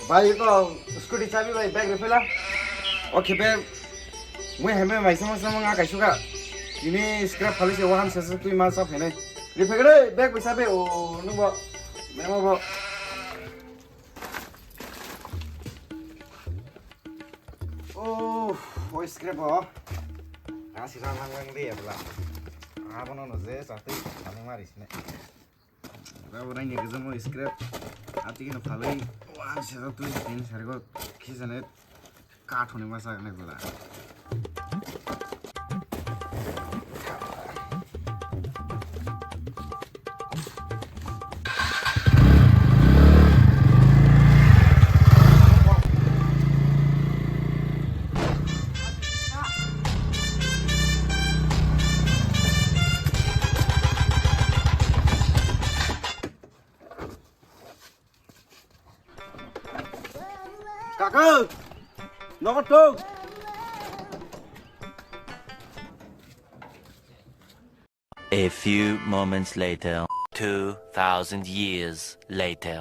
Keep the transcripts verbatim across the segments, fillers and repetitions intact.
Bai, ko scooty chabi bai bag rifela. Okay, bag. Mui hembe mai sama sama nga kaisuka. Ini scrap phali se wahan se tui ma sa phenai. Rifegre bag bai sabe o nungbo. Memo bo. Oh, oi scrap o. Asi rang lang lang de bla. Abono no je sati kami mari sine. Rabo rang ni gajamo scrap. Ati kino phalai. Wan se tu tin sargo. Kisane kathoni masa ne bla. Kaka! Nogo tong! A few moments later. Two thousand years later.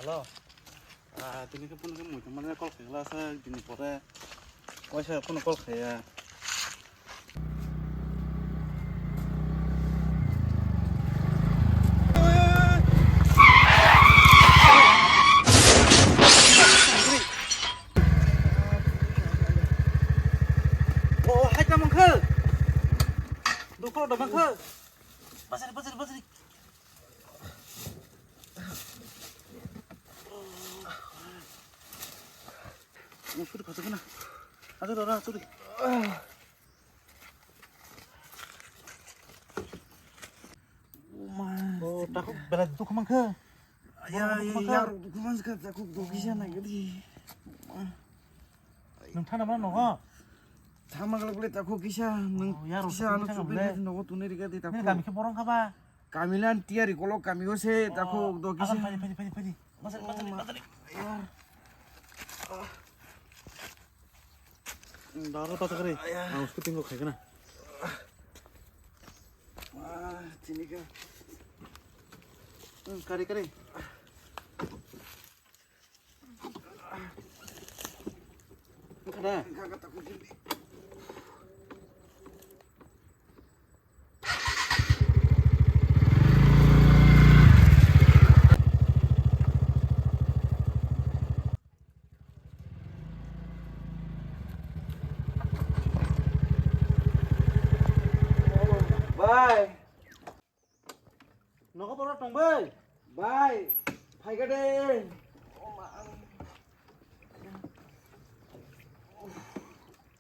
Hello. Ah, tini khe phone khe muitu mane call khaikha sa, tini pore waisa phone call khaiya. Oh, hai ta mangkha. Dukho da mangkha. Basari, basari, basari. Suri khasuk na. Ajo rora suri. Oh, takuk belai dukhu mangkha. Ya, ya, ya, dukhu mangkha, takuk dukhi jana gadi. Nung thana mana nogo? Thama galak le takuk kisa, nung kisa ano chupi nogo tuni rika di takuk. Kami khe borong khaba. Kamilan tiyari kolok kami o se, takho do kisa. Agan, phai, phai, phai, phai. Masari, masari, masari. Daro ta kare. Ang usko tingo khai kana. Ah, tini ka. Hmm, kare, kare. Kada. Bye. Nogo borok tong bai. Bai, phaikha de.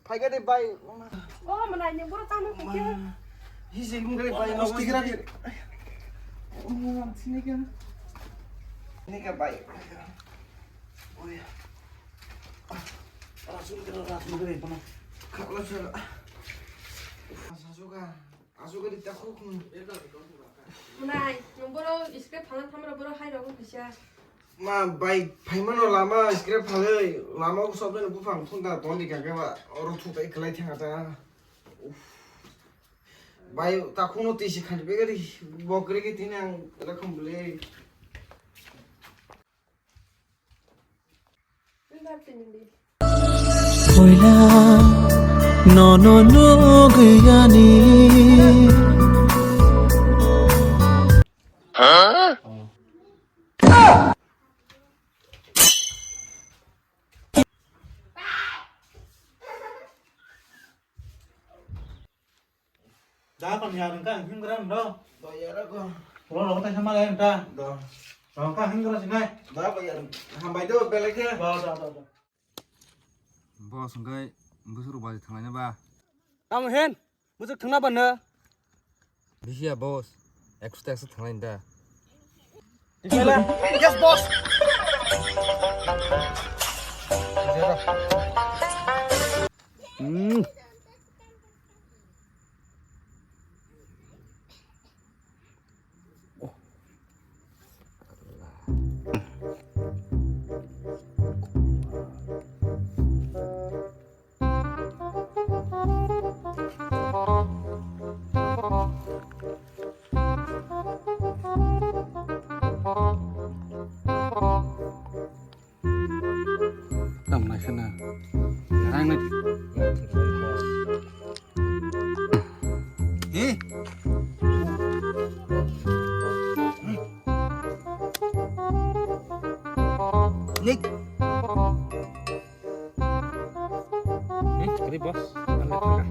Phaikha de bai. O manai ni borok tamo khe. Hi se mung bai nogo sticker di. Sini ka. Sini ka bai. Oya. Rasul kira rasul kira bana. Khakla sala. Sasuka. Asugari takhuk. Nai, nung boro scrap phalna thamra boro hai rogo kisa. Ma bai phaimano lama scrap phalwi lama o sobjani buphang thunda tondi kake ba oro thutai khlai thanga ta. Uff. Bai takhukno tisi khani begari bokre ke tini ang rakhum bwle. Puila nono nugwi ani. Da kon ya rengka him gra ndo. Do ya ra ko. Lo lo ta sama le ta. Do. Rengka him gra sinai. Da ko ya. Hambai do belai khe. Do do do do. Boss hwnkhe bwswk rok bai thanglaina ba. Tamo hen. Bwswk thangna ba no. Bisiya boss. Ekso ta ekso thanglaina da. Yes boss. Hmm. He? Nick. He, kari boss. Anda tangga.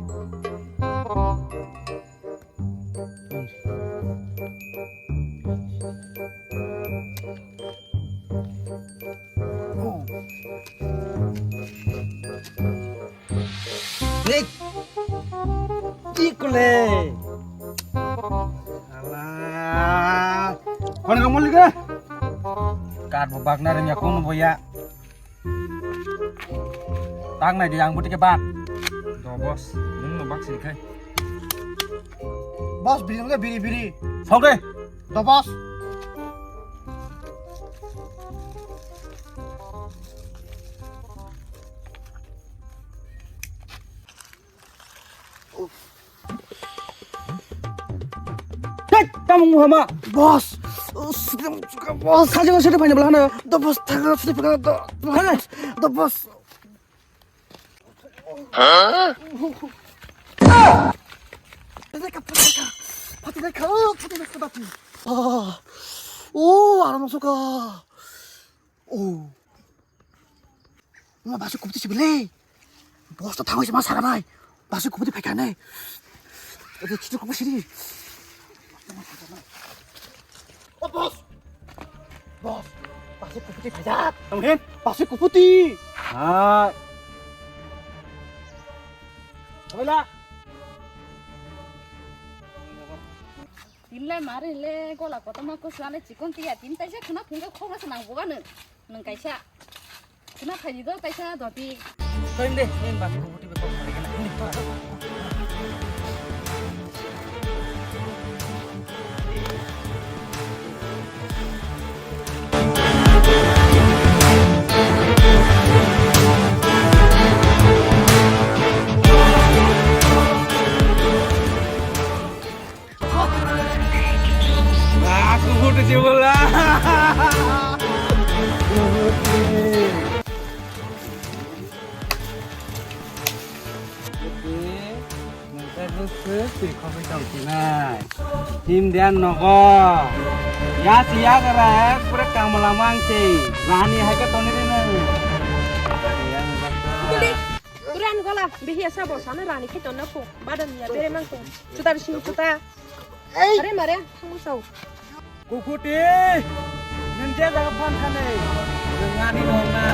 Nick. Chikule. Alah. Kau nak ngomong lagi? Kat bebak na rengya kung boya. Tang nai di yang buti ke bak. Do boss, nung no bak sih kai. Boss, biri nung biri biri. Sok deh. Do boss. Hei, tamo wngkha ma? Boss! Boss! Sajak sari phaina bwlano. Do boss, thaga sari phaina do. Hei, do boss. Huh? Phatikha, phatikha, phatikha, phatikha, phatikha. Oh, oh, aram suka. Oh. Wngma basu kubuti si bwle. Boss to thangwi se ma sara bai. Basu kubuti phaikha ne. Ede chitu kubuti siri. O boss. Boss. Basu kubuti phaijak. Tamo hin? Basu kubuti. Ha. Wala. Tinle mari le gola kotoma kusale chikon tiya tin taisa khuna phunga khobra se nang bugano. Nang kaisa. Khuna phaidi do kaisa doti. Koin de, koin bas ko buti be kok mari kana. Ini pa. Aku photo coba lah. Nangkhe bwswk twi khogwi tong sinai. Himdian nogo. Ya si ya gara ek pura kamala mang si. Rani hai khe toni ri nang. Yang baksa. Kulik. Kuran gola. Bihi asa bo sana rani khai tonna ko. Badan ya bere mang ko. Chuta bising chuta. Ei. Are mare. Thangu sao. Kukuti. Nang je jaga phan thani. Nang ani nong na.